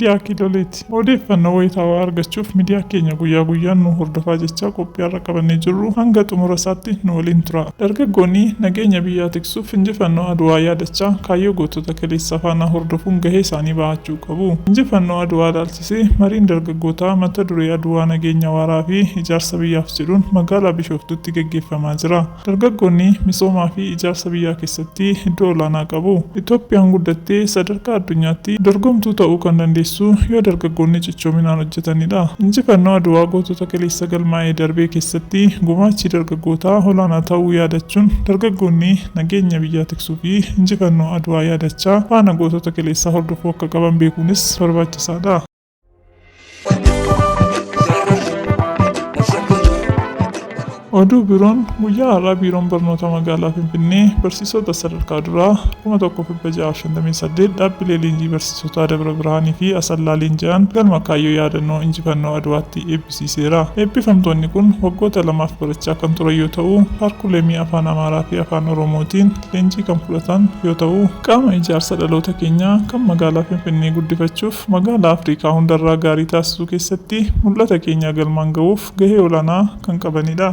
Miidiyaa Kiiloleeti. Odeeffannoo wayitaawaa argachuuf miidiyaa keenya guyyaa guyyaan nu hordofaa jechaa qophii har'a qabannee jirru hanga xumura isaatti nu waliin tura. Dargaggoonni nageenya biyyaa tiksuuf injifannoo Adwaa yaadachaa kaayyoo gootota kaleessaa faana hordofuun gahee isaanii bahachuu qabu. Injifannoo Adwaa ilaalchisee mariin dargaggootaa mata duree Adwaa nageenya waaraa fi ijaarsa biyyaaf jedhuun magaalaa Bishooftuutti gaggeeffamaa jira. Dargaggoonni misoomaa fi ijaarsa biyyaa keessatti iddoo olaanaa qabu. Itoophiyaan guddattee sadarkaa addunyaatti dorgomtuu ta'uu kan dandeessu yoo dargaggoonni cichoominaan hojjetanidha. Injifannoo Adwaa gootota kaleessa galmaa'ee darbee keessatti gumaachi dargaggootaa olaanaa ta'uu yaadachuun dargaggoonni nageenya biyyaa tiksuu fi injifannoo Adwaa yaadachaa faana gootota kaleessaa hordofuu akka qaban beekuunis barbaachisaadha. Oduu biroon guyyaa har'aa Biiroon Barnoota Magaalaa Finfinnee barsiisota sadarkaa duraa 1658 dhaabbilee leenjii barsiisotaa Dabra Birhaanii fi Asallaa leenji'an galma kaayyoo yaadannoo injifannoo Adwaatti eebbisiiseera. Eebbifamtoonni kun waggoota lamaaf barachaa kan turan yoo ta'u, kaarkuleemii Afaan Amaaraa fi Afaan Oromootiin leenjii kan fudhatan yoo ta'u, qaama ijaarsa dhaloota keenyaa kan magaalaa Finfinnee guddifachuuf magaalaa Afrikaa hundarraa gaarii taasisuu keessatti mul'ata keenya galmaan ga'uuf gahee olaanaa kan qabanidha.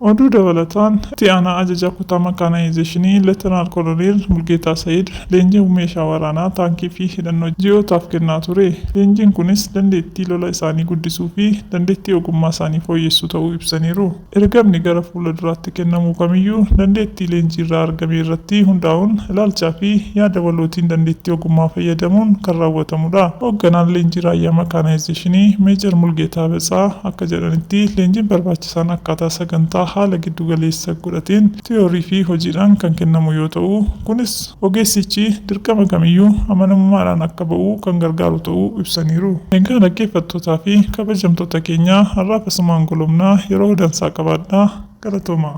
Oduu dabalataan itti aanaa ajajaa kutaa makaanaayizeeshinii Leetanaal Koloneel Mulgeetaa Sayid leenjii meeshaa waraanaa taankii fi hidhannoo ji'ootaaf kennaa ture. Leenjiin kunis dandeettii lola isaanii guddisuu fi dandeettii ogummaa isaanii fooyyessuu ta'uu ibsaniiru. Ergamni gara fuula duraatti kennamu kamiyyuu dandeettii leenjii irraa argame irratti hundaa'uun ilaalchaa fi yaada walootiin dandeettii ogummaa fayyadamuun kan raawwatamudha. Hoogganaan leenjii raayyaa makaanaayizeeshinii Meejar Mulgeetaa Betsaa akka jedhanitti leenjiin barbaachisaan akkaataa sagantaa haala giddu galeessa godhateen tiyoorii fi hojiidhaan kan kennamu yoo ta'u, kunis ogeessichi dirqama kamiyyuu amanamummaadhaan akka ba'u kan gargaaru ta'uu ibsaniiru. Egaa dhaggeeffattootaa fi kabajamtoota keenya har'aaf asumaan golobnaa yeroo dansaa qabaadhaa. Galatoomaa.